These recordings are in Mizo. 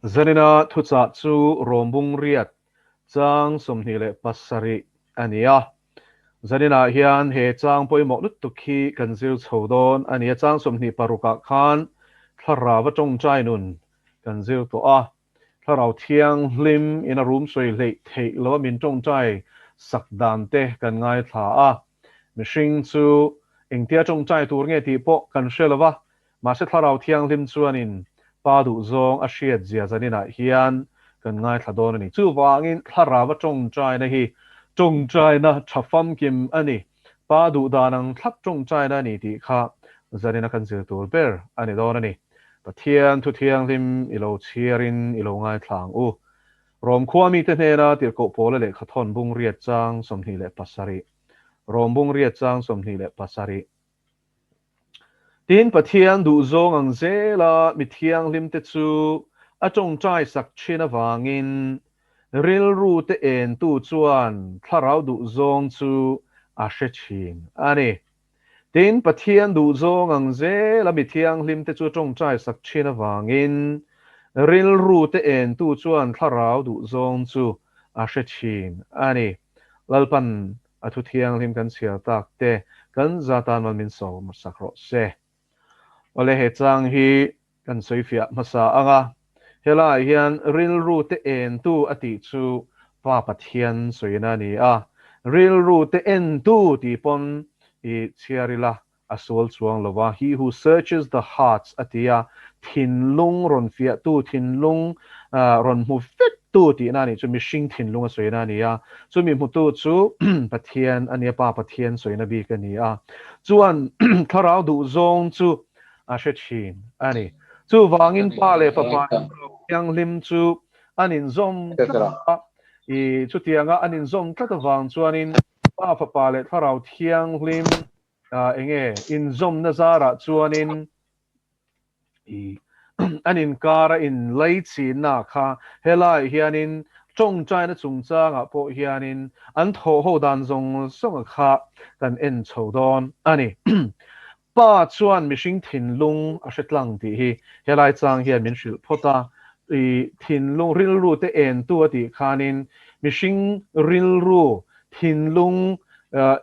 Zanina thuchah chu Rawmbung riat chang 27 a ni a. Zaninah hian he chang pawimawh lutuk hi kan zir chho dawn a ni a. Chang 26 ah khan Thlarau a tawngtai nun kan zir tawh a. Thlarau Thianghlim in a rum sawi hleih theih lo a min tawngtai sak dan te kan ngaithla a. Mihring chu engtia tawngtai tur nge tih pawh kan hre lo va, Mahse Thlarau Thianghlim chuanin Pa duhzawng a hriat zia zaninah hian kan ngaithla dawn a ni. Chuvangin Thlarau a tawngtaina hi tawngtaina tha famkim a ni. Pa duh dan ang thlap tawngtaina a ni tih kha zanina kan zir tur ber a ni dawn a ni. Pathian thu thianghlim i lo chhiarin i lo ngaithla ang u. Rom khua mite hnena tirhkoh Paula lehkha thawn bung riat chang 27. Rom bung riat chang 27. Tin, Pathian duhzawng ang zela mi thianghlimte chu a tawngtai sak thin avangin rilru te entu chuan thlarau duhzawng chu a hre thin a ni. Tin, Pathian duhzawng ang zela mi thianghlimte chu a tawngtai sak thin avangin rilru te entu chuan thlarau duhzawng chu a hre thin a ni. Lalpan A thu thianghlim kan chhiar tak te kan za tan mal min sawm sak rawh se. Awle he chang hi kan sawi fiah hmasa ang a, helaiah hian rilru te entu a tih chu Pa Pathian sawina a ni a, rilru te entu tih pawn i chhiar ila a sual chuang lo a, He who searches the hearts a ti a, thinlung rawn fiahtu, thinlung rawn hmu vektu tihna a nih chu, mihring thinlung a sawina a ni a, chumi hmutu chu Pathian a nia, Pa Pathian sawina bik a ni a, chuan thlarau duhzawng chu a hre thin a ni. Chuvangin Pa leh Fapa Thianghlim chu an inzawm tlat a, i chutianga an inzawm tlat avang chuanin Pa, Fapa leh Thlarau Thianghlim Enge inzawmna zarah chuanin i an inkara inlaichinna kha helaiah hianin tawngtaina chungchangah pawh hianin an thawhho dan zawng zawnga kha kan en chho dawn a ni. Pa chuan mihring thinlung a hre tlang tih hi helai chang hian min hrilh phawt a, i thinlung rilru te entu a tih khanin mihring rilru Thinlung,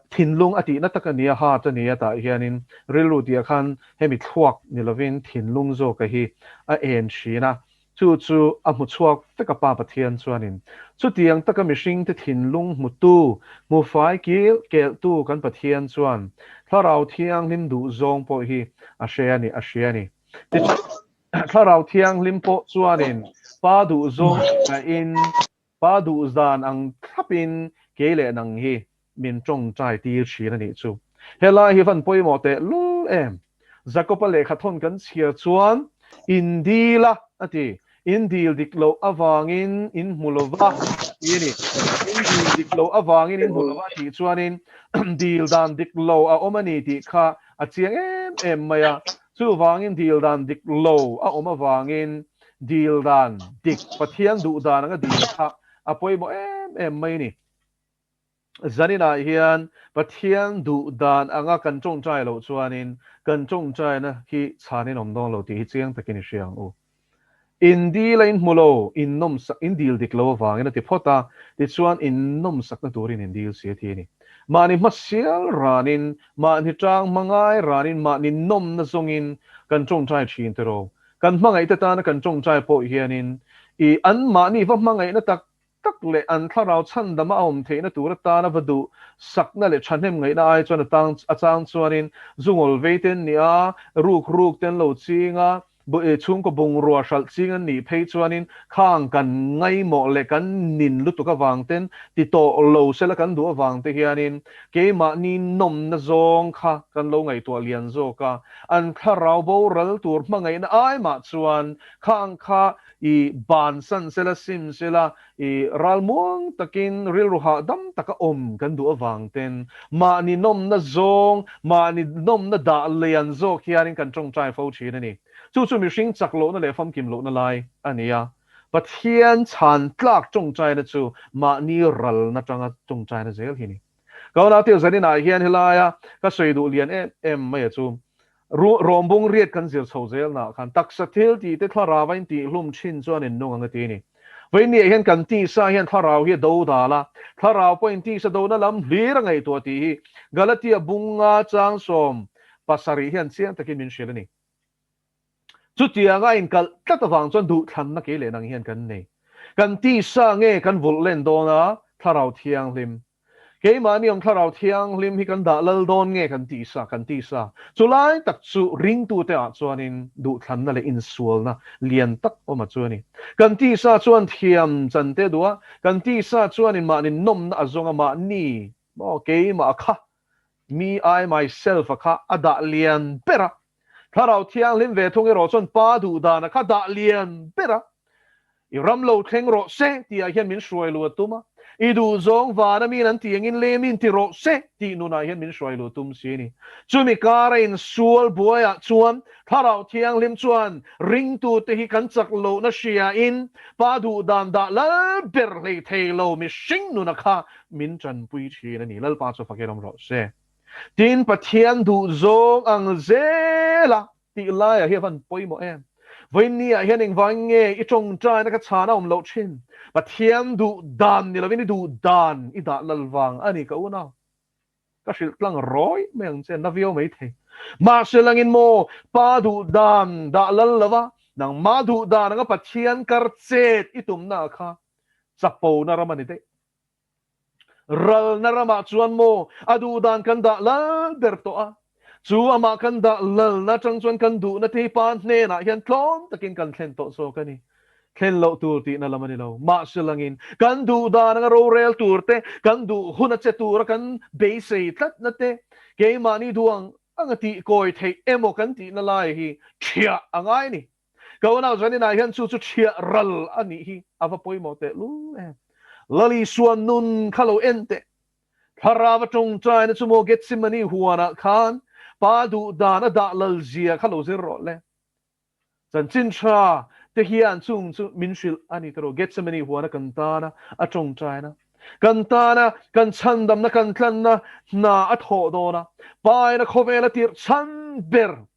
thinlung a tihna tak a nia, heart a nia tah hianin rilru tihah khan hemi thluak ni lovin thinlung zawka hi a en thin a, chu chu a hmu chhuak vek a Pa Pathian chuanin chutiang taka mihringte thinlung hmutu, hmu fai kil kelhtu kan Pathian chuan Thlarau Thianghlim duhzawng pawh hi a hre a ni, a hria a ni. Tichuan, Thlarau Thianghlim pawh chuanin Pa duhzawng hriain Pa duh zan ang thlapin kei leh nang hi min tawngtai tir thin a nih chu. Helai hi van pawimawh teh lul em? Jakob-a lehkha thawn kan chhiar chuan, In dil a, a ti. In dil dik loh avangin in hmu lo va, ti a ni. In dil dik loh avangin in hmu lo va a tih chuanin dil dan dik lo a awm a ni tih kha a chiang em em mai a. Chuvangin dil dan dik lo a awm avangin dil dan dik, Pathian duh dan anga dil kha a pawimawh em em mai a ni. Zaninah hian Pathian duh dan anga kan tawngtai loh chuanin kan tawngtaina hi chhanin awm dawn lo tih hi chiang takin i hria ang u. In dil a in hmu lo, in nawmsak, in dil dik lo avangin a ti phawt a, tichuan in nawmsakna turin in dil si a ti a ni. Mahni hmasial ranin, mahni tang hmangai ranin, mahni nawmna zawngin kan tawngtai thin tiraw? Kan hmangaihte tana kan tawngtai pawh hianin i anmahni va hmangaihna tak tak leh an thlarau chhandama a awm theihna tur atana va duh sakna leh thahnem ngaihna ai chuan a tang a chang chuanin zungawl vei te an ni a, ruk ruk te an lo ching a, chhungkaw bungrua hralh ching an nih phei chuanin khang kan ngaimawh leh kan nin lutuk avang ten ti tawh lo sela kan duh avang te hianin keimahni nawmna zawng kha kan lo ngaihtuah lian zawk a, an thlarau boral tur hmangaihna ai mah chuan khang kha I bansan sela, sim sela, i ralmuang takin rilru hahdam taka awm kan duh avang ten mahni nawmna zawng, mahni nawmna dah lian zawk hianin kan tawngtai fo thin a ni. Chu chu mihring chak lohna leh famkim lohna lai a ni a. Pathian chhan tlak tawngtaina chu mahni ralna tanga tawngtaina zel hi a ni. Ka unau Teo Zaninah hian helaia ka sawi duh lian em em mai a chu. Rawm bung riat kan zir chho zel naah khan taksa thil tih te thlarau a intihhlum thin chuan in nung ang a ti a ni. Vawinia hian kan tisa hian thlarau hi a do dal a, thlarau pawhin tisa dona lam hlir a ngaihtuah tih hi Galatia bunga chang 17 hian chiang takin min hrilh a ni. Chutianga a inkalh tlat avang chuan duhthlanna kei leh nang hian kan nei. Kan tisa nge kan vulh len dawn a, Thlarau Thianghlim. Keimahni awm Thlarau Thianghlim hi kan dah lal dawn nge kan tisa, kan tisa. Chulai tak chu ringtute ah chuanin duhthlanna leh insualna lian tak awm a chu a ni. Kan tisa chuan thiam chan te duh a, kan tisa chuanin mahni nawmna a zawng a, mahni maw keimah a kha, me, I, myself a kha a dah lian ber a. Thlarau Thianghlim ve thung erawh chuan Pa duhdan a kha dah lian ber a, I ram lo thleng rawh se tihah hian min hruai lu a tum a, I duhzawng vana miin an tih angin lei miin ti rawh se tih nunah hian min hruai lu tum si a ni. Chumi kara insual buaiah chuan Thlarau Thianghlim chuan ringtute hi kan chak lohna hriain Pa duhdan dah lal ber hlei thei lo mihring nuna kha min tanpui thin a ni. Lalpa chu fakin awm rawh se. Tin, Pathian duhzawng ang zela tih laiah hi a van pawimawh em? Vawiinniah hian engvangin nge i tawngtaina ka chhan a awm loh thin? Pathian duh dan ni lovin i duh dan i dah lal vang a ni ka unau. Ka hrilh tlang rawi mai ang che, na viau mai thei. Mahse langin maw, Pa duh dan dah lal lova, nangmah duh dan anga Pathian kar chet i tumna kha chapona ram a ni daih. Ralna ramah chuan maw a duhdan kan dah lal ber tawh a, chu amah kan dah lalna atang chuan kan duhna te hi pa hnenah hian tlawm takin kan thlen tawh zawk a ni. Thlen loh tur tihna lam a ni lo. Mahse langin kan duhdan anga rorel tur te, kan duh hun a che tura kan beisei tlatna te, keimahni duh ang anga tih kawi theih emaw kan tihna lai hi thiah a ngai a ni. Ka unau zaninah hian chu chu chhiah ral a nih hi a va pawimawh teh lul em. Lal Isua nun kha lo en teh. Thlarau a tawngtaina chu maw Gethsemane huanah khan Pa duh dan a dah lal zia kha lo zir rawh le. Chanchin tha te hian chung chu min hrilh a ni tawh. Gethsemane huana kan tana a tawngtaina, kan tana kan chhandamna kan tlanna hna a thawh dawn a, Pa in a khawvel a tirh chhan ber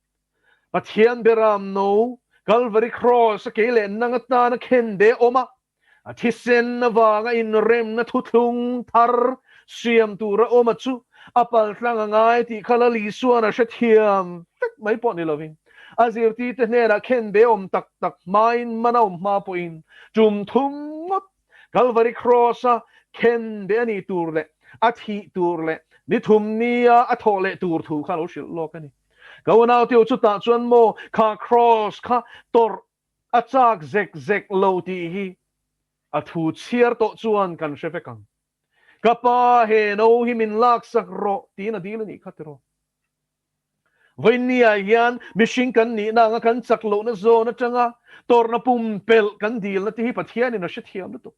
Pathian beram no, Calvary Cross a kei leh nang atana khen be awm a, a thisen avanga inremna thuthlung thar siam tura awm a chu a paltlang a ngai tih kha Lal Isuan a hrethiam vek mai pawh ni lovin a zirtirte hnenah khen be awm tak tak hmain man a awm hma pawhin tum thum ngawt Calvary Cross a khen be a nih tur leh a thih tur leh ni thum nia a thawh leh tur thu kha a lo hrilh lawk a ni. Ka unauteu chutah chuan maw kha Cross kha tawrh a chak zek zek lo tih hi a thu chhiar tawh chuan kan hre vek ang. Ka pa he no hi min laksak rawh tiin a dil a nih kha tiraw. Vawiinniah hian mihring kan nihna anga kan chak lohna zawn atanga tawrhna pumpelh kan dilna te hi Pathianin a hrethiam lutuk.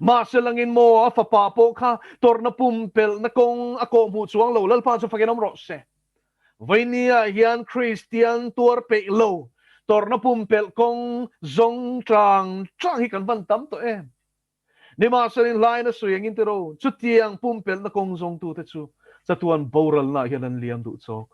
Mahse langin maw a fapa pawh kha tawrhna pumpelhna kawng a kawhhmuh chuang lo Lalpa chu fakin awm rawh se. Vawiinniah hian Kristian tuar peih lo tawrhna pumpelh kawng zawng tlang tlang hi kan van tam tawh em? Nimahselain hlain a sawi angin tiraw, chutiang pumpelhna kawng zawngtute chu chatuan boralnaah hian an liam duh chawk.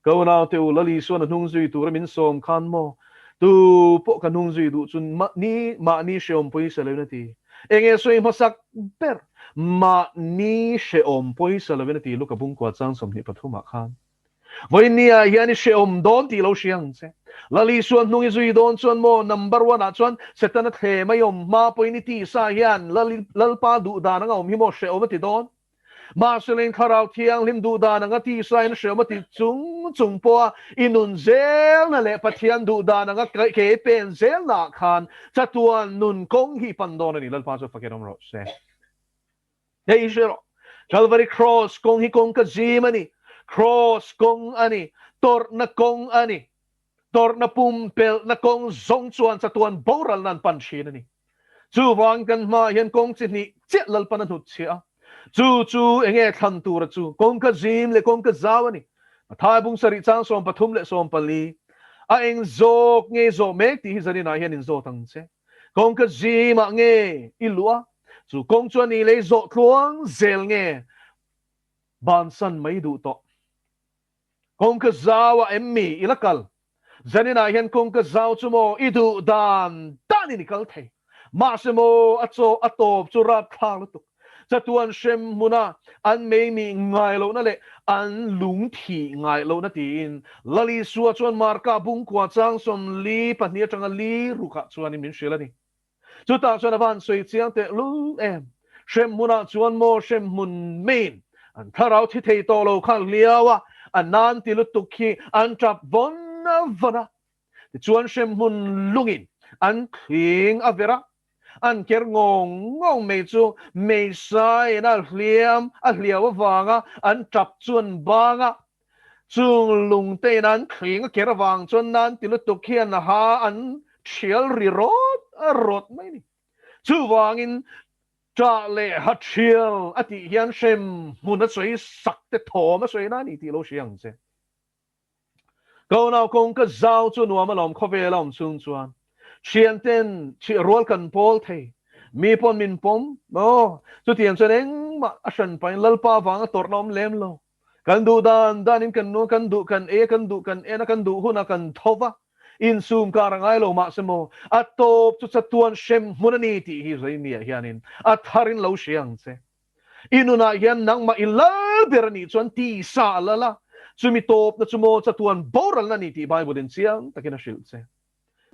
Ka unaute u, Lal Isuan a hnung zui tura min sawm khan maw? Tu pawh ka hnung zui duh chu mahni mahni hrehawm pawisa loin a ti. Enge sawi hmasak ber? Mahni hrehawm pawisa loin a ti Luka bungkua chang 23 ah khan. Vawiinniah hian i hrehawm dawn tih lo hria ang che. Lal Isua hnung i zui dawn chuan maw number one ah chuan Setana thlem a i awm hma pawhin i tisa hian Lalpa duh dan anga awm hi maw hrehawm a ti dawn? Mahse leng Thlarau Thianghlim duh dan anga tisa in hrehawm a ti chung chung pawha i nun zelna leh Pathian duh dan anga ke pen zelna ah khan chatuan nun kawng hi i pan dawn a ni. Lalpa chu fakin awm rawh se. Hei i hre rawh. Calvary Cross kawng hi kawng ka zim a ni. Cross kawng a ni. Tawrhna kawng a ni. Tawrhna pumpelhna kawng zawng chuan chatuan boralna an pan thin a ni. Chuvang kan hmaah hian kawng chi hnih chiah Lalpan a hnutchhiah a. Chu chu enge thlan tura chu kawng ka zim leh kawng ka zau a ni. Mathai bung sarih chang 13 leh 14 a eng zawk nge zawh mek tih hi zaninah hian inzawt ang che. Kawngka zimah nge i luh a, chu kawng chuan i lei zawh tluang zel nge bansan mai duh tawh. Kawngka zau ah em mi i la kal? Zaninah hian kawngka zau chu maw i duh dan danin i kal thei. Mahse maw a chaw a tawp chu rapthlak lutuk. Chatuan hrem hmuna an mei mi ngai lohna leh an lung thih ngai lohna tiin Lal Isua chuan Marka bungkua chang 42 atanga li rukah chuanin min hrilh a ni. Chutah chuan a van sawi chiang teh lul em. Hrem hmunah chuan maw hrem hmun main an thlarau thi thei tawh lo kha hliau a, a nan ti lutuk hi an tap vawn vawn a. Tichuan hrem hmun lungin an thling a ver a, an ker ngawng ngawng mai chu meisaiin a hliam a hliau avanga an tap chu an bang a. Chung lungtein an thling a ker avang chuan nan ti lutuk hian a ha an thial ri rawt a rawt mai a ni. Chuvangin ṭah leh ha thial a tih hian hrem hmun a sawi sak te thawm a sawi na a ni tih lo hria ang che. Kaunau kawngka zau chu nuam alawm khawvel a awm chhung chuan thianten rual kan pawl thei, mi pawn min pawm maw? Chutiang chuan engmah a hran pahin Lalpa vanga tawrhna awm lem lo. Kan duh dan danin kan nu kan duh kan ei a, kan duh kan en a, kan duh hunah kan tho va, insum kar a ngai lo mahse maw a tawp chu chatuan hrem hmun a ni tih hi Zaimiah hianin a tharin lo hria ang che. I nunah hian nangmah i lal ber a nih chuan tisa a lal a, chumi tawpna chu maw chatuan boralna a ni tih Bible in chiang takin a hrilh che.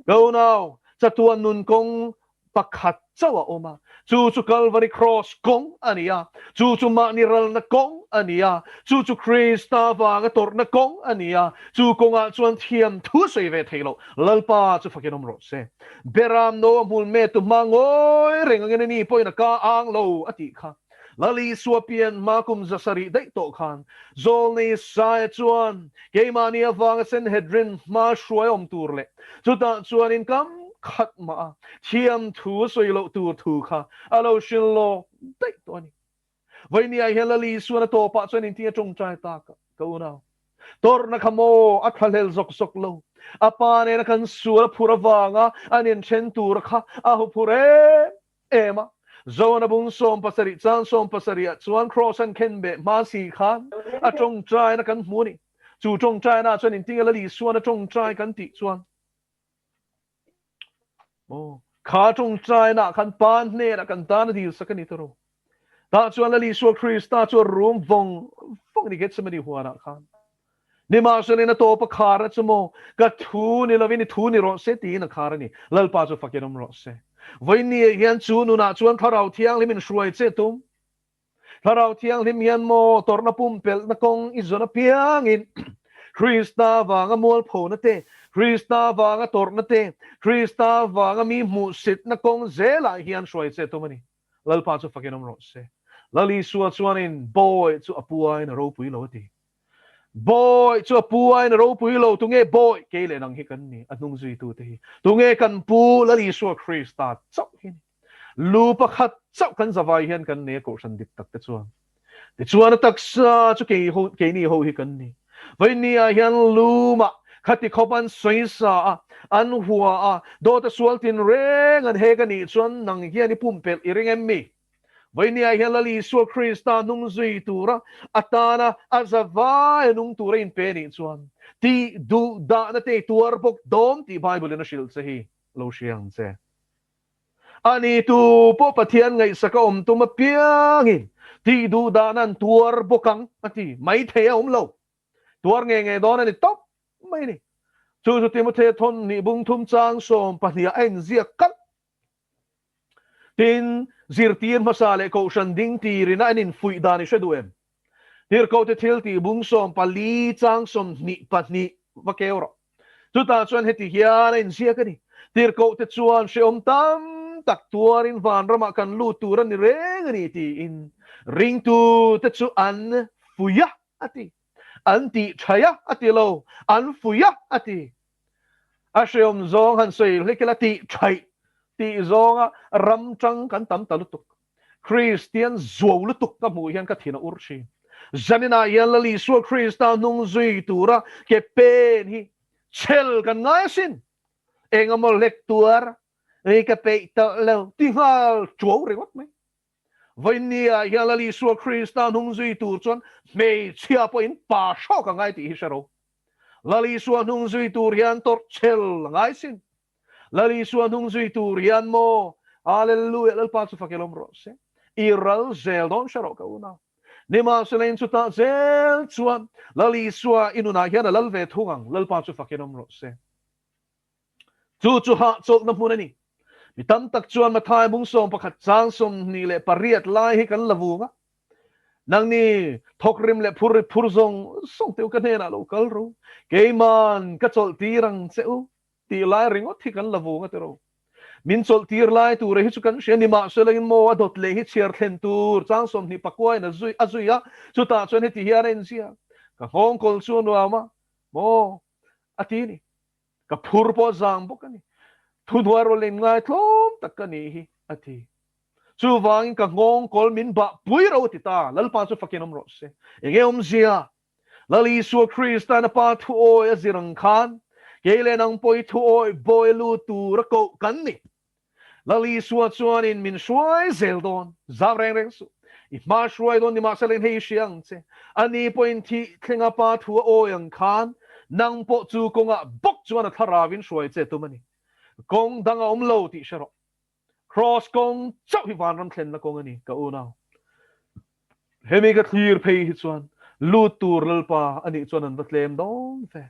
Ka unau, chatuan nun kawng pakhat chauh a awm a, chu chu Kalvari Kraws kawng a ni a, chu chu mahni ralna kawng a ni a, chu chu Krista vanga tawrhna kawng a ni a, chu kawngah chuan thiam thu sawi ve thei loh Lalpa chu fakin awm rawh se. Beram no a hmul met tu hma ngawi reng angin a ni pawhin a ka ang lo a tih kha. Lal Isua pian hma kum 700 daih tawh khan Zawlnei Isaia chuan keimahni avanga Sanhedrin hma hruai awm tur leh chutah chuanin kam khat mah a thiam thu a sawi loh tur thu kha a lo hrilh lawk daih tawh a ni. Vawinia hian Lal Isuan a tawpah chuan inti a tawngtai tak a, ka unau. Tawrhna kha maw a thlahlel zawk zawk lo. A pa nena kan sual a phur avanga an inthen tur kha a huphur em em a. Zona bung 70 chang 70 ah chuan Kraws an khen beh hma si khan a tawngtaina kan hmu a ni. Chu tawngtaina ah chuan intinga Lal Isuan a tawngtai kan tih chuan aw kha tawngtaina ah khan Pa hnenah kan tan a dil sak a ni tawh ro. Tah chuan Lal Isua Krista chu a rum vawng vawng a ni Gethsemane huanah khan. Nimahsela a tawp a khar a chu maw? Ka thu ni lovin i thu ni rawh se tiin a khar a ni. Lalpa chu fakin awm rawh se. Vawinia hian chu nunah chuan Thlarau Thianghlim in hruai che tum. Thlarau Thianghlim hian maw tawrhna pumpelhna kawng i zawn apiangin Krista vanga mualphona te, Krista vanga tawrhna te, Krista vanga mi hmuhsitna kawng zelah hian hruai che tum a ni. Lalpa chu fakin awm rawh se. Lal Isua chuanin bawi chu a pu aiin a ropui lo a ti. Bawi chu a pu aiin a ropui lo, tunge bawi? Kei leh nang hi kan ni, a hnung zuitute hi. Tunge kan pu Lal Isua Krista chauh hi ni. Lu pakhat chauh kan zavai hian kan nei a kohhran dik tak te chuan. Tichuan a taksa chu kei ho, keini ho hi kan ni. Vawinia hian lumah khati khawp an sawisa a, an hua a, dawt a sual tinreng an hek a nih chuan nang hian i pumpelh i ring em mi? Vawinia hian Lal Isua Krista hnung zui tura atana a zavai a nung tura inpe nih chuan tih duh dahna te i tuar bawk dawn tih Bible in a hrilh che hi lo hria ang che. A ni tu pawh Pathian ngaihsak a awm tum apiangin tih duh dahna an tuar bawk ang a ti mai thei a awm lo. Tuar nge nge dawn a ni tawp mai a ni. Chu chu Timothea thawn nih bung thum chang 12 ah a inziak kalh. Tin, zirtir hmasa leh kohhran ding tirin a an infuih dan i hre duh em? Tirhkohte thil tih bung 14 chang 22 va keu rawh. Chutah chuan heti hian a inziak a ni, Tirhkohte chuan hrehawm tam tak tuarin vanramah kan lut tur a ni reng a ni tiin ringtute chu an fuih a, a ti. An tih thaih a, a ti lo, an fuih a, a ti. A hrehawm zawng han sawi hlek ila tih thaih tih zawnga ram tang kan tam ta lutuk. Kristian zuau lutuk ka hmuh hian ka thin a ur thin. Zaninah hian Lal Isua Krista hnung zui tura ke pen hi chhel kan ngai asin. Engemaw hlek tuar ei ka peih tawh lo ti nghal tuau ringawt mai. Vawinia hian Lal Isua Krista hnung zui tur chuan hmeichhia pawhin pa hrawk a ngai tih hi hre ro. Lal Isua hnung zui tur hian tawrh chhel a ngai sin. Lal Isua hnung zui tur hian maw? Hallelujah! Lalpa chu fak ilawm rawh se. I ral zel dawn hre rawh ka unau. Nimahsela in chutah zel chuan Lal Isua i nunah hian a lal ve thung ang. Lalpa chu fak ilawm rawh se. Chu chu hahchawlhna hmun a ni. Mi tam tak chuan Mathai bung 11 chang 28 lai hi kan la vung a. Nangni thawkrim leh phur ri phur zawng zawng te u ka hnenah lo kal ru. Keiman ka chawlh tir ang che u tih lai ringawt hi kan la vung a ti ro. Min chawlh tir lai tura hi chu kan hria nimahsela in maw a dawt leh hi chhiar thlen tur chang 29 in a zui a zui a, chutah chuan heti hian a inziak, Ka nghawngkawl chu a nuam a maw a ti ni. Ka phur pawh zang bawk a ni. Thuhnuai rawl in ngai tlawm tak ka nih hi, a ti. Chuvangin ka nghawngkawl min bah pui ro a ti ta. Lalpa chu fakin awm rawh se. Enge awmzia? Lal Isua Krista'n a Pa thuawi a zir ang khan, kei leh nang pawh i thuawi bawi lut tur a koh kan ni. Lal Isua chuanin min hruai zel dawn, zam reng reng suh. I hma hruai dawn nimahsela in hei i hria ang che. Ani pawhin thih thlenga Pa thu a awi ang khan nang pawh chu kawngah bawk chuan a thlarauin hruai che tum a ni. Kawng dang a awm lo tih hre rawh. Kraws kawng chauh hi vanram thlenna kawng a ni, ka unau. Hemi ka thlir phei hi chuan lut tur Lalpa a nih chuan an va tlem dawn ve.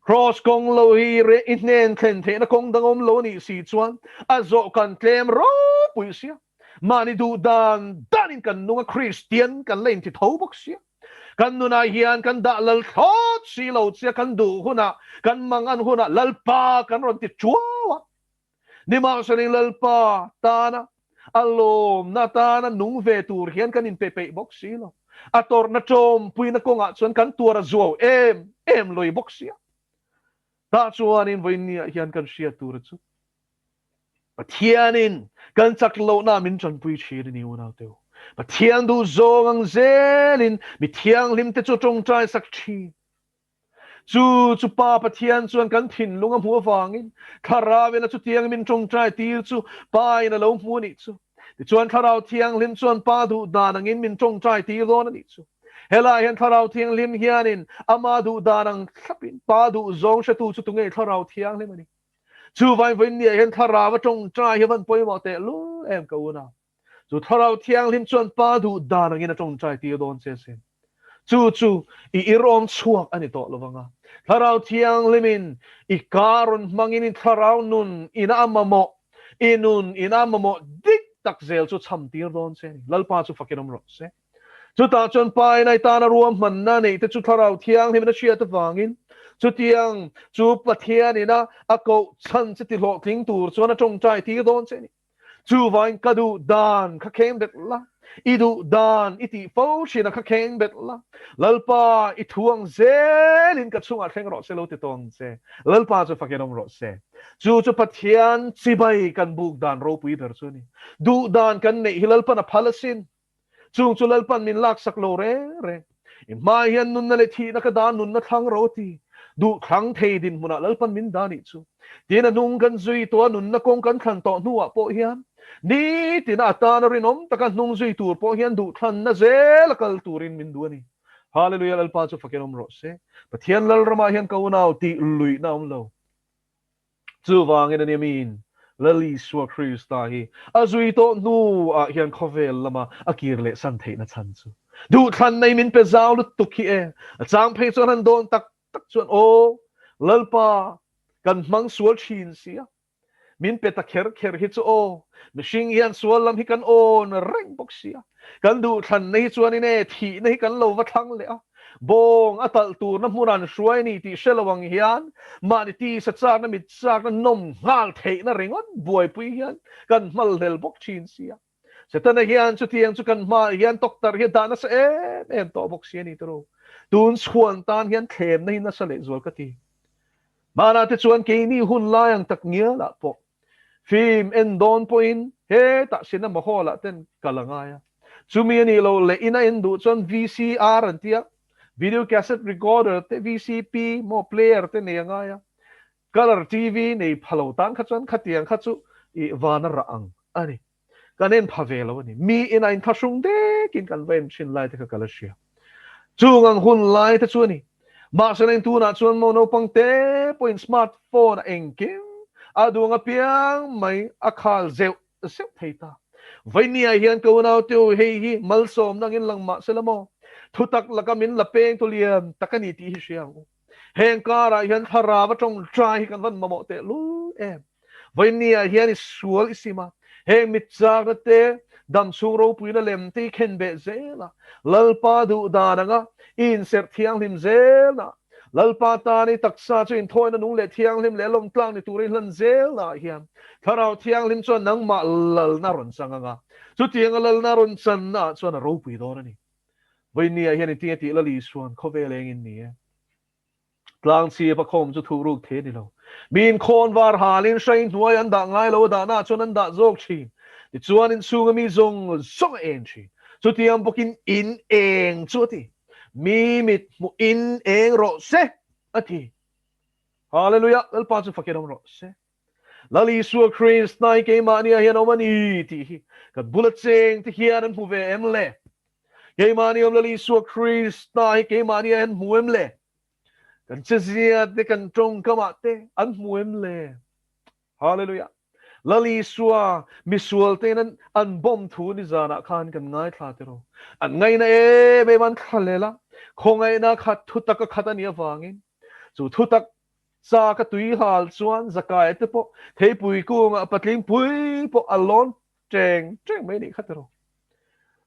Kraws kawng lo hi i hnen thlen theihna kawng dang awm lo a nih si chuan a zawh kan tlem ropui sia. Mahni duh dan danin kan nung a, Kristian kan la inti tho bawk sia. Kan nunah hian kan dah lal thlawt si lo chia kan duh hunah, kan mangan hunah Lalpa kan rawn ti tuau a. Nimahselain Lalpa tana a lawmna tana nung ve tur hian kan inpe peih bawk si lo. A tawrhna tawmpuina kawngah chuan kan tuar a zuau em em loi bawk si a. Tah chuanin vawiinniah hian kan hriat tur chu Pathianin kan chak lohna min tanpui thin a ni unauteu. Pathian duh zawng ang zelin mi thianghlimte chu tawngtai sak thin. Chu chu Pa Pathian chuan kan thinlung a hmuh avangin Thlarauin a chutiang min tawngtai tir chu Pa in a lo hmu a nih chu. Tichuan Thlarau Thianghlim chuan Pa duh dan angin min tawngtai tir dawn a nih chu. Helai hian Thlarau Thianghlim hianin ama duh dan ang thlapin Pa duh zawng hretu chu tunge Thlarau Thianghlim a ni. Chuvain vawiinniah hian Thlarau a tawngtai hi a van pawimawh tehlul em ka unau. Chu Thlarau Thianghlim chuan Pa duh dan angin a tawngtai tir dawn che sin. Chu chu i irawm chhuak a ni tawh lo vang a. Thlarau Thianghlimin i ka rawn hmangin i thlarau nun ina a mamawh, i nun ina a mamawh dik tak zel chu cham tir dawn che a ni. Lalpa chu fakin awm rawh se. Chutah chuan Pa in a i tana ruahmanna neih te chu Thlarau Thianghlimin a hriat avangin chutiang chu Pathian ina a koh chhan che tihlawhtling tur chuan a tawngtai tir dawn che a ni. Chuvain ka duh dan kha kheng bet la, i duh dan i tih fo thin a kha kheng bet la, Lalpa i thu ang zelin ka chungah thleng rawh se lo ti tawng che, Lalpa chu fakin awm rawh se. Chu chu Pathian chibai kan buk dan ropui ber chu a ni. Duh dan kan neih hi Lalpan a phal asin. Chung chu Lalpan min laksak lo reng reng. I hma hian nunna leh thihna ka dah nunna thlang ro ti. Duh thlang thei dinhmunah Lalpan min dah nih chu. Tin a hnung kan zui tawh a nunna kawng kan thlan tawh hnuah pawh hian nitina atana rinawm taka hnung zui tur pawh hian duh thlanna zel a kal turin min duh a ni. Hallelujah Lalpa chu fakin awm rawh se. Pathian Lalramah hian ka unau tih luihna a awm lo. Chuvangin a ni miin Lal Isua Krista hi a zui tawh hnuah hian khawvel lama a kir leh san theihna chhan chu duhthlan nei min pe zau lutuk hi e. A chang phei chuan han dawn tak tak chuan aw Lalpa kan hmang sual thin sia, min pe ta kher kher hi chu aw mihring hian sual lam hi kan awn reng bawk sia, kan duhthlanna hi chuanin e thihna hi kan lo va thlang leh a. Bawng a talh turna hmun an hruai ni tih hre lo ang hian mahni tisa chakna mit chakna nawm nghal theihna ringawt buaipui hian kan hmalhlel bawk thin sia. Setana hian chutiang chu kan hmaah hian doctor hi a dah nasa em em tawh bawk si a ni tiro. Tun chhuan tan hian thlemna hi nasa lehzual ka ti. Hmanah te chuan keini hun lai ang tak ngialah pawh Film en dawn pawhin hetah cinema hall ah ten kal a ngai a. Chumi a nih loh leh in a en duh chuan VCR an tia, video cassette recorder te VCP maw player te nei a ngai a. Colour TV nei pha lo tan kha chuan khatiang kha chu i van a rah ang a ni. Kan en pha ve lo a ni. Mi in a inthlahrung dekin kan va en thin lai te kha ka la hria. Chung ang hun lai te chu a ni. Mahse tunah chuan maw naupang te pawhin smart phone a engkim a duang apiang mai a khal zeuh zeuh thei ta. Vainia hian ka unaute u hei hi malsawmna angin lang mahse la maw thutak laka min la peng tu lian tak a ni tih hi hria ang u. Heng karah hian thlarau a tawngtai hi kan van mamawh teh lul em. Vainia hian i sual i sim a, heng mit chakna te, dam chhung ropuina lem te i khen beh zel a, Lalpa duh dan anga i inserh thianghlim zel na, Lalpa tan i taksa chu inthawina nung leh thianghlim leh lawmtlak ni tura i hlan zel naah hian Thlarau Thianghlim chuan nangmah lalna rawn chang anga, chutianga lalna rawn channaah chuan a ropui dawn a ni. Vawinia hian intinge tih Lal Isuan khawvel engin ni e? Tlang chhip a khawm chu thuh ruk thei a ni lo. Mi inkhawn var halin hrai hnuai an dah ngai lo a dahnaah chuan an dah zawk thin. Tichuan inchhunga mi zawng zawng a eng thin. Chutiang bawkin in eng chu a ti. Mi mit hmuh in eng rawh se a ti. Hallelujah! Lalpa chu fakin awm rawh se. Lal Isua Krist hnai keimahni ah hian awm a ni tih hi kan bula cheng te hian an hmu ve em le? Keimahni awm Lal Isua Krist hna hi keimahni ah hian hmu em le? Kan chezia te kan tawngkam ah te an hmu em le? Hallelujah! Lal Isua misual tein an an bawm thu nizanah khan kan ngaithla tiraw. An ngaihna em em an thlalel a, khawngaihna khat thutak a khat a nih avangin chu thutak Sa ka tui hal chuan Zakaia te pawh theipui kungah patling pui pawh a lawn teng teng mai nih kha tiraw.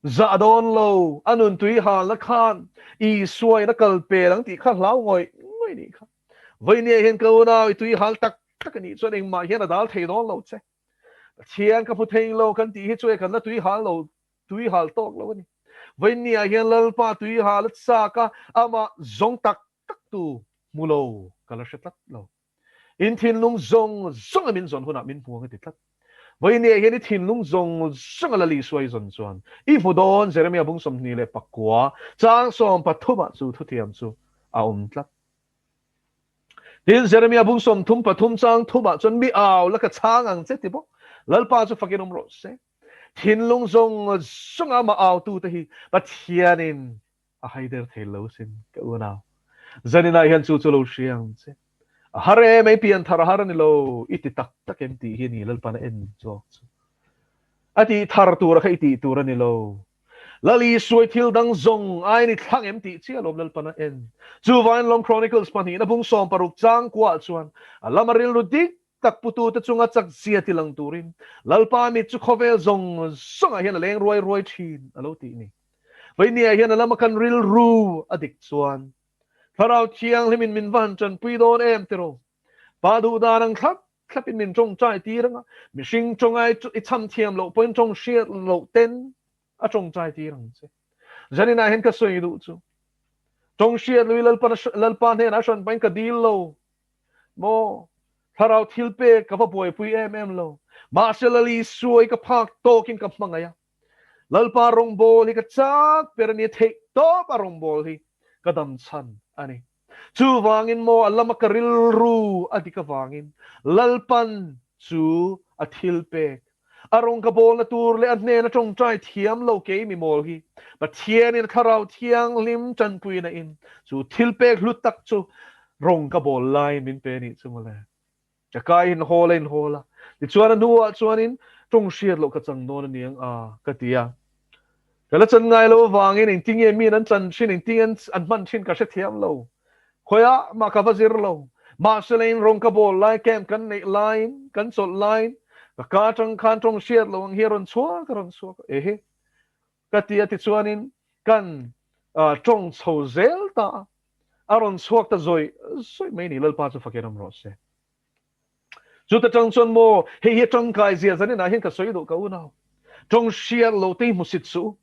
Zah dawn lo, a nun tui halna khan Isua in a kal pel ang tih kha hlau ngawih ngawih nih kha. Vawinia hian ka unau i tui hal tak tak a nih chuan engmah hian a dal thei dawn lo che. Pathian ka hmu thei lo kan tih hi chu e kan la tui hal lo, tui hal tawk lo a ni. Vawinia hian Lalpa tui hal a chak a, amah zawng tak tak tu hmu lo ka la hre tlat lo. In thinlung zawng zawng a min zawn hunah min hmu ang a ti tlat. Vawinia hian i thinlung zawng zawng a la Isua i zawn chuan i hmu dawn Jeremia bung 29 chang 13 ah chu thutiam chu a awm tlat. Tin, Jeremia bung 33 chang thum ah chuan mi au la ka chhang ang che ti bawk. Lalpa chu fakin awm rawh se. Thinlung zawng zawng a amah au tute hi Pathianin a haider thei lo sin ka unau. Zaninah hian chu chu lo hria ang che. A har em ei pian thar a har a ni lo i ti tak tak em tih hi a ni Lalpan a en zawk chu. A tih thar tura kha i tih tur a ni lo. Lal Isuai thil dang zawng aiin i thlang em tih chiah lawm Lalpan a en. Chuvain lawm Chronicles pahnihna bung 60 chang kuah chuan a lama rilru dik tak putute chunga chak zia ti lang turin Lalpa mit chu khawvel zawng zawngah hian a leng ruai ruai thin a lo tih ni. Vawinia hian a lama kan rilru a dik chuan Thlarau Thianghlimin min va han tanpui dawn em tiraw? Pa duh dan ang thlap thlapin min tawngtai tir anga, mihring tawngai i cham thiam loh pawhin tawng hriat loh ten a tawngtai tir ang che. Zaninah hian ka sawi duh chu tawng hriat lui Lalpa Lalpa hnenah hran pahin ka dil lo maw? Thlarau thil pek ka va buaipui em em lo. Mahse Lal Isua i ka phak tawkin ka hmangaih a. Lalpa rawngbâwl hi ka chak ber a ni, theih tawp a rawngbâwl hi ka dam chhan a ni. Chuvangin maw a lama ka rilru a dik avangin Lalpan chu a thil pek a rawng ka bawlna tur leh a hnena tawngtai thiam lo kei mi mawl hi Pathianin a Thlarau Thianghlim tanpuina in chu thil pek hlu tak chu rawng ka bawl laiin min pe a nih chu mawle. Ka kai in hawl a in hawl a, tichuan a hnuah chuanin tawng hriat loh ka chang dawn a ni ang a, ka ti a. Ka la chan ngai lo avangin engtinge miin an chan thin, engtinge an hman thin ka hrethiam lo. Khawiah mah ka va zir lo. Mahse leiin rawng ka bawl lai, camp kan neih laiin, kan chawlh laiin ka ka atang khan tawng hriat lo ang hi a rawn chhuak a rawn chhuak a, ehe ka ti a tichuanin kan tawng chho zel ta a. A rawn chhuak ta zawih zawih mai ni, Lalpa chu fakin awm rawh se. Chuta tang chuan maw, hei hi a tangkai zia zaninah hian ka sawi duh ka unau. Tawng hriat loh te hi hmusit suh u.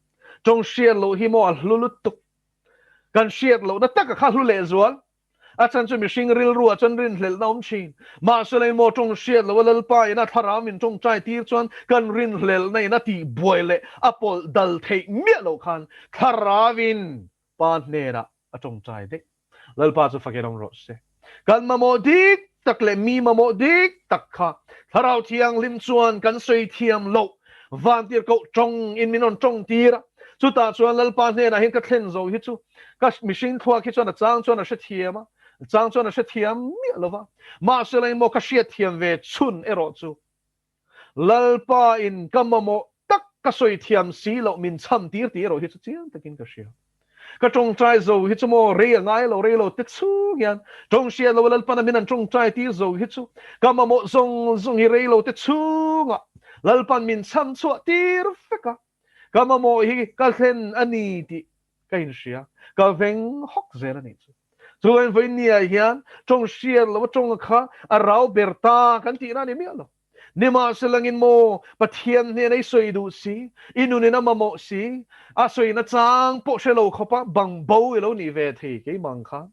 Tawng hriat loh hi maw a hlu lutuk. Kan hriat lohna taka kha hlu lehzual. A chhan chu mihring rilruah chuan rinhlelhna awm thin. Mahse lei maw tawng hriat loh a Lalpa ina thlarau min tawngtai tir chuan kan rinhlelhna in a tihbuai leh a pawlh dal theih miah loh khan thlarauin Pa hnenah a tawngtai daih. Lalpa chu fakin awm rawh se. Kan mamawh dik tak leh mi mamawh dik tak kha Thlarau Thianghlim chuan kan sawi thiam loh vantir koh tawng in min rawn tawng tir a. Chutah chuan Lalpa hnenah hian ka thlen zo hi chu ka mihring thluak hi chuan a chang chuan a hrethiam a, a chang chuan a hrethiam miah lo va. Mahse la engmaw ka hriatthiam ve chhun erawh chu Lalpa in ka mamawh tak ka sawi thiam si loh min chham tir tih erawh hi chu chiang takin ka hria. Ka tawngtai zo hi chu maw rei a ngai lo, rei lo te chhung hian tawng hriat lo Lalpan a min an tawngtai tir zo hi chu ka mamawh zawng zawng hi rei lo te chhungah Lalpan min chham chhuah tir vek a, ka mamawh hi ka thlen a ni tih ka inhria, ka veng hawk zel a nih chu. Chuan vawinia hian tawng hriat lo a tawng kha a rau ber ta kan tihna a ni miah lo. Nimahselangin maw Pathian hnena i sawi duh si, i nunin a mamawh si, a sawina chang pawh hre lo khawpa bang bo i lo nih ve thei keimah ang khan.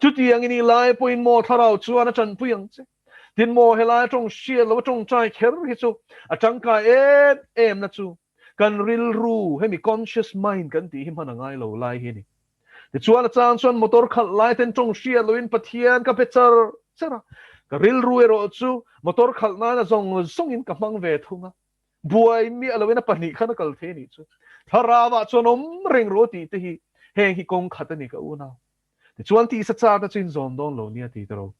Chutiangin i lai pawhin maw thlarau chuan a tanpui ang che. Tin maw helai tawng hriat lo a tawngtai kher hi chu a tangkai em em na chu kan rilru hemi conscious mind kan tih hi hman a ngai lo lai hi a ni. Tichuan a chang chuan motor khalh lai ten tawng hriat loin Pathian ka pe char char a, ka rilru erawh chu motor khalh nan a zawng zawngin ka hmang ve thung a, buai miah loin a pahnih khan a kal thei a nih chu. Thlarauah chuan awm reng rawh tih te hi heng hi kawng khat a ni ka unau. Tichuan tisa chak te chu inzawm dawn lo nia ti tawh.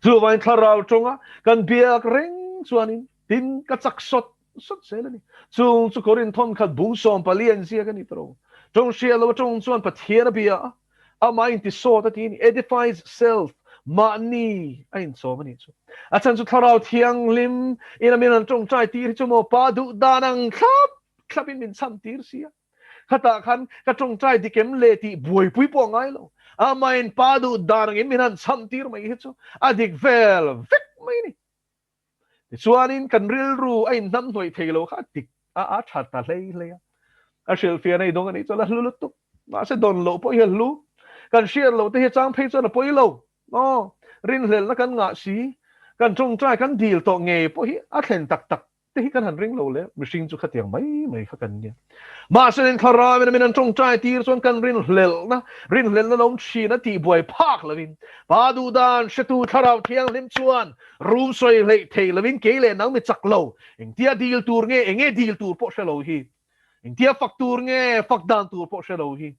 Chuvain thlarau tawnga kan biak reng chuanin tin ka chak sawt sawt zel a ni. Chung chu Korinth thawnkhat bung 14 an ziak a ni tawh. Tawng hriat lo atawng chuan Pathian a bia a, amah inti sawt a ti a ni, edifies self, mahni a inchawm a nih chu. A chhan chu thlarau thianghlim in a min an tawngtai tir hi chu maw pa duh dan ang thlap thlapin min cham tir si a. Khatah khan ka tawngtai dik em le tih buaipui pawh a ngai lo. Amahin pa duh dan angin min han cham tir mai hi chu a dik vel vek mai a ni. Tichuanin kan rilru a inhnam hnuaih thei lo kha a dik a, a tha ta hlei hlei a. A hrilhfiahna i dawng a nih chuan a hlu lutuk. Mahse dawn loh pawh hi a hlu. Kan hriat loh te hi chang phei chuan a pawi lo. Aw, rinhlelhna kan ngah si, kan tawngtai kan dil tawh ngei pawh hi a thlen tak tak te hi kan han ring lo le, mihring chu khatiang mai mai kha kan nia. Mahse nen thlarau in min an tawngtai tir chuan kan rinhlelhna, rinhlelhna lo awm thin a tih buai phak lovin, Pa duhdan hretu thlarau thianghlim chuan rum sawi hleih thei lovin kei leh nang mi chak lo, engtia dil tur nge, enge dil tur pawh hre lo hi, engtia fak tur nge, fak dan tur pawh hre lo hi,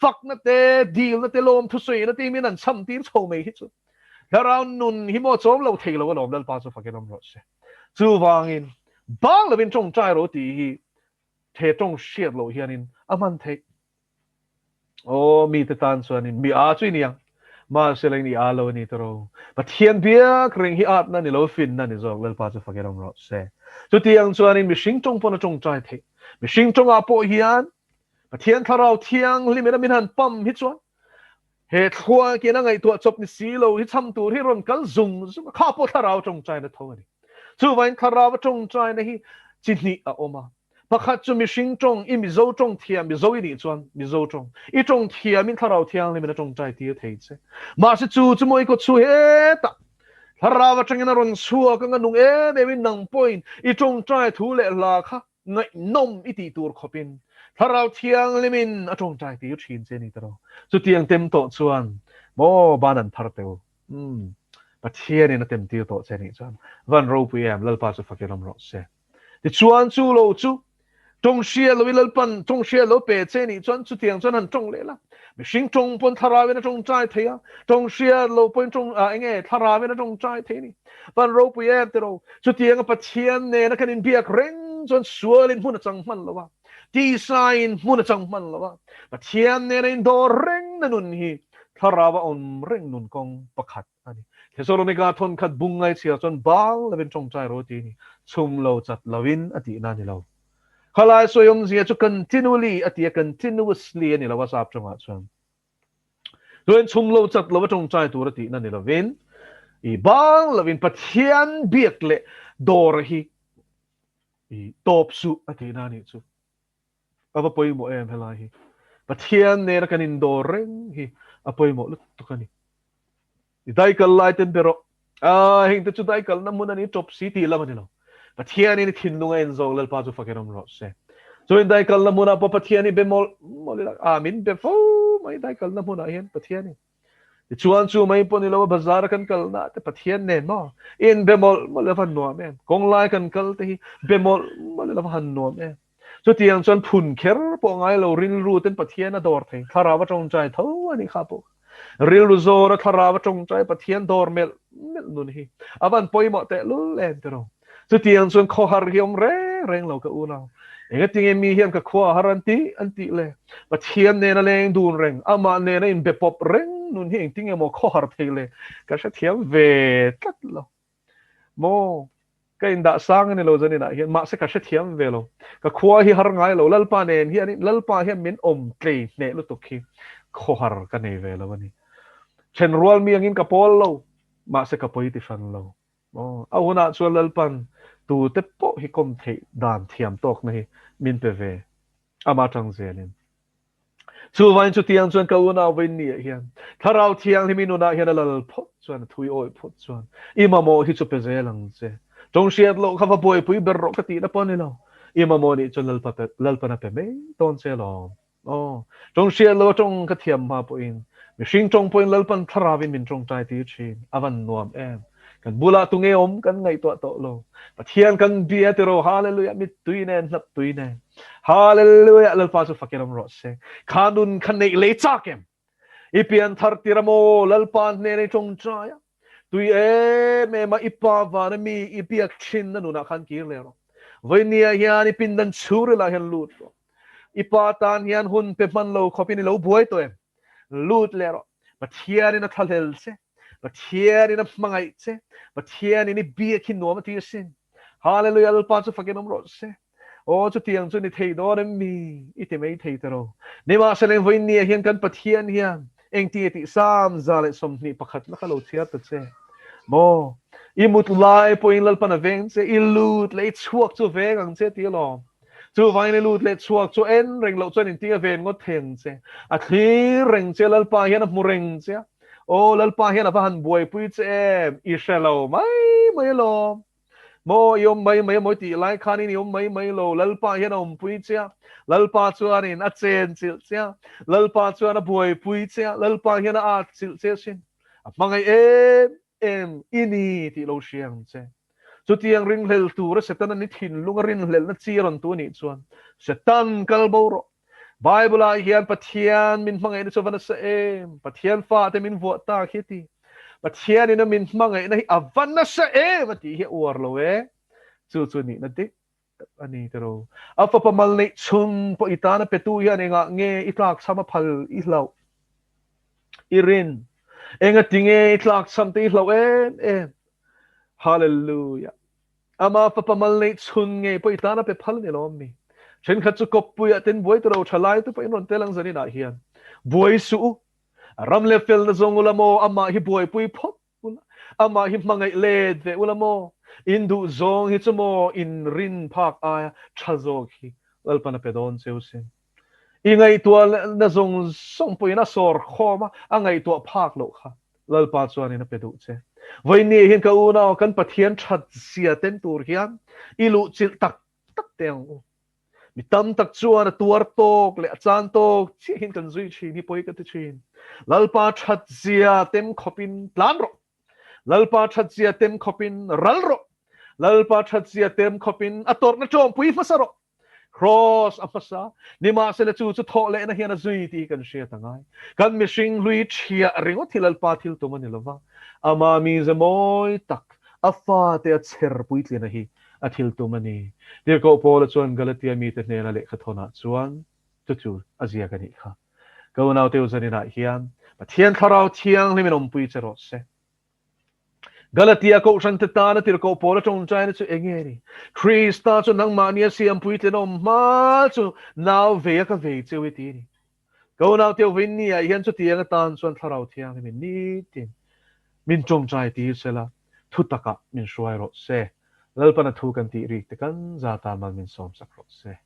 fakna te, dilna te, lawmthusawi na te min an cham tir chho mai hi chu thlarau nun hi maw chawm lo thei lo alawm Lalpa chu fakin awm rawh se. Chuvangin, bang lovin tawngtai rawh tih hi he tawng hriat loh hianin a hman theih. Aw, mite tan chuanin mi a chu i ni ang. Mahse la in i a lo a ni ta ro. Pathian biak reng hi atna ni lo, finna ni zawk Lalpa chu fakin awm rawh se. Chutiang chuanin mihring tawng pawn a tawngtai theih. Mihring tawngah pawh hian Pathian Thlarau Thianghlim in a min han pam hi chuan He thluakin a ngaihtuah chawp ni si lo hi chham tur hi rawn kal zung zung a, kha pawh thlarau tawngtaina tho a ni. Chuvain thlarau a tawngtaina hi chi hnih a awm a, pakhat chu mihring tawng, i Mizo tawng thiam, Mizo i nih chuan Mizo tawng, i tawng thiamin thlarau thianghlimin a tawngtai tir thei che. Mahse chu chu maw i kawt chu hetah thlarau atangin a rawn chhuak anga nung em emin nang pawhin i tawngtai thu leh hla kha ngaihnawm i tih tur khawpin Thlarau Thianghlimin a tawngtai tir thin che ni tawh. Chutiang tem tawh chuan maw ban an phar teu. Umm Pathianin a tem tir tawh che nih chuan van ropui em Lalpa chu fakin awm rawh se. Tichuan chu lo chu tawng hria lo i Lalpan tawng hria lo pe che nih chuan chutiang chuan han tawng leh la. Mihring tawng pawn Thlarauin a tawngtai thei a, tawng hria lo pawhin tawng ah enge Thlarauin a tawngtai thei a ni. Van ropui em tiraw? Chutianga Pathian nena kan inbiak reng chuan sualin hmun a chang hman lo a, tisain hmun a chang hman lo a, Pathian nena indawr reng na nun hi Thlarau a awm reng nun kawng pakhat a ni. Thesalonika thawnkhat bung ngaichhiar chuan bang lovin tawngtai ro ti a ni, chhum lo chat lovin a tihna a ni lo. Khalai sawi awmzia chu continually a ti a, continuously a ni lo a sap tawngah chuan. Chuan chhum lo chat lo a tawngtai tur a tihna ni lovin, i bang lovin Pathian biak leh dawr hi i tawp suh a tihna a nih chu. A va pawimawh em helai hi. Pathian nena kan indawr reng hi a pawimawh lutuk a ni. I daikal lai ten be rawh. A, heng te chu daikalna hmun a ni tawp si tih lam a ni lo. Pathianin i thinlung a en zawk Lalpa chu fakin awm rawh se. Chuan daikalna hmunah pawh Pathian hi be mawlh mawlh ila, a min be fo mai daikalna hmunah hian Pathian hi. Tichuan chu mai pawh ni lo a bazar a kan kalna te Pathian nen maw in be mawlh mawlh ila va han nuam em. Kawnglai kan kal te hi be mawlh mawlh ila va han nuam em. Chutiang chuan phun kher pawh ngai lo rilru ten Pathian a dawr thei. Thlarau a tawngtai tho a nih kha pawh. Rilru zawr a thlarau a tawngtai Pathian dawr melh melh nun hi a van pawimawh tehlul em tiraw. Chutiang chuan khawhar hi awm reng reng lo ka unau. Engatinge mi hian ka khua a har an tih an tih le? Pathian nena leng dun reng, amah nena inbe pawp reng nun hi engtinge maw khawhar thei le? Ka hrethiam ve tlat lo. Maw? Ka indah sang a ni lo zaninah hian, mahse ka hrethiam ve lo. Ka khua hi har ngai lo, Lalpa nen hian Lalpa hian min awm tlei hneh lutuk hi khawhar ka nei ve lo a ni. Thenrual mi angin ka pawl lo, mahse ka pawi ti hran lo. Aw, a hunah chuan Lalpan tute pawh hi kawm theih dan thiam tawkna hi min pe ve ama tang zelin. Chuvain chutiang chuan ka unau vawiin ni ah hian Thlarau Thianghlim i nunah hian a lal phawt chuan a thui awih phawt chuan i mamawh hi chu pe zel ang che. Tawng hriat loh kha va buaipui ber rawh ka tihna pawh a ni lo. I mamawh nih chuan Lalpa pe Lalpan a pe mai dawn che alawm. Aw, tawng hriat lo a tawng ka thiam hma pawhin mihring tawng pawhin Lalpan thlarauin min tawngtai tir thin. A van nuam em. Kan bulah tunge awm kan ngaihtuah tawh lo. Pathian kan bia tiraw Hallelujah mittui nen hlap tui nen. Hallelujah Lalpa chu fakin awm rawh se. Kha nun kha neih lei chak em? I pian thar tir a maw Lalpa hnen i tawngtai a. Tui em em a i pa vana mi i biak thin na nunah khan kir leh rawh. Vawinia hian i pindan chhungril ah hian lut rawh. I pa tan hian hun pe hman lo khawpin i lo buai tawh em? Lut leh rawh. Pathianin a thlahlel che. Pathianin a hmangaih che. Pathianin i biak hi nuam a ti asin. Hallelujah Lalpa chu fakin awm rawh se. Aw chutiang chu ni thei dawn em mi? I ti mai thei ta ro. Nimahsela vawiin nia hian kan Pathian hian engti tih Psalm 121 na kha lo chhiar ta che. Maw? I mut lai pawhin Lalpan a veng che, i lut leh i chhuak chu veng ang che ti alawm. Chuvangin i lut leh chhuak chu en reng loh chuan inting a ven ngawt thei ang che. A thlir reng che, Lalpa hian a hmu reng che a. Aw Lalpa hian a va han buaipui che em? I hre lo mai mai alawm. Maw i awm mai mai a mawi tih lai khanin i awm mai mai lo. Lalpa hian a awmpui che a. Lalpa chuanin a chenchilh che a. Lalpa chuan a buaipui che a. Lalpa hian a atchilh che asin. A hmangaih em em i ni tih lo hria ang che. Chutiang ringhlel tura Setana ni thinlunga rinhlelhna chi a rawn tu anih chuan Setan kal bo rawh. Bible-ah hian Pathian min hmangaihna chu a va nasa em? Pathian fate min vuah tak hi a ti. Pathianin a min hmangaihna hi a va nasa em a tih hi a uar lo e. Chu chu nihna dik tak a ni tiraw. A fapa mal neih chhun pawh i tana petu hian engah nge i tlakchham a phal i hlauh? I rin. Engatinge i tlakchham te i hlauh em em? Hallelujah. Ama fapa mal neih chhun ngei pawh i tana pe phal a ni lo mi. Thenkhat chu kawppui ah ten buai tiraw tha lai te pawh in rawn tel ang zanin ah hian. Buai suh u. Ram leh felna zawng ula maw amah hi buaipui phawt ula. Amah hi hmangaih let ve ula maw. In duh zawng hi chu maw in rin phak aia tha zawk hi Lalpan a pe dawn cheu sin. I ngaihtuah na zawng zawng pawhin a sawr khawm a, a ngaihtuah phak loh kha Lalpa chuanin a pe duh che. Vawiin hian ka unau kan Pathian that zia ten tur hian i luhchilh tak tak teh ang u. Mi tam tak chuan a tuar tawk leh a chan tawk chiahin kan zui thin hi pawi ka ti thin. Lalpa that zia tem khawpin tlan rawh. Lalpa that zia tem khawpin ral rawh. Lalpa that zia tem khawpin a tawrhna tawmpui hmasa rawh. Cross a hmasa, nimahsela chu chu thawh lehna hian a zui tih hi kan hriat a ngai. Kan mihring hlui ṭhiah ringawt hi Lalpa thil tum a ni lova, ama mize mawi tak, a fate a chher puitlina hi a thil tum a ni. Tirhkoh Paula chuan Galatia mite hnena lehkha thawnah chuan chu chu a ziak a nih kha. Ka unaute u zaninah hian Pathian Thlarau Thianghlimin awmpui che rawh se. Galatia kohhrante tana tirhkoh pawl a tawngtaina chu eng nge ni? Krista chu nangmahnia siam puitlin awm hma chu nau vei a ka vei cheu i ti a ni. Ka unau teu vawiin ni ah hian chutiang atan chuan Thlarau Thianghlimin nitin min tawngtai tir sela, thu takah min hruai rawh se. Lalpana thu kan tih rik te kan zata mal min sawmsak rawh se.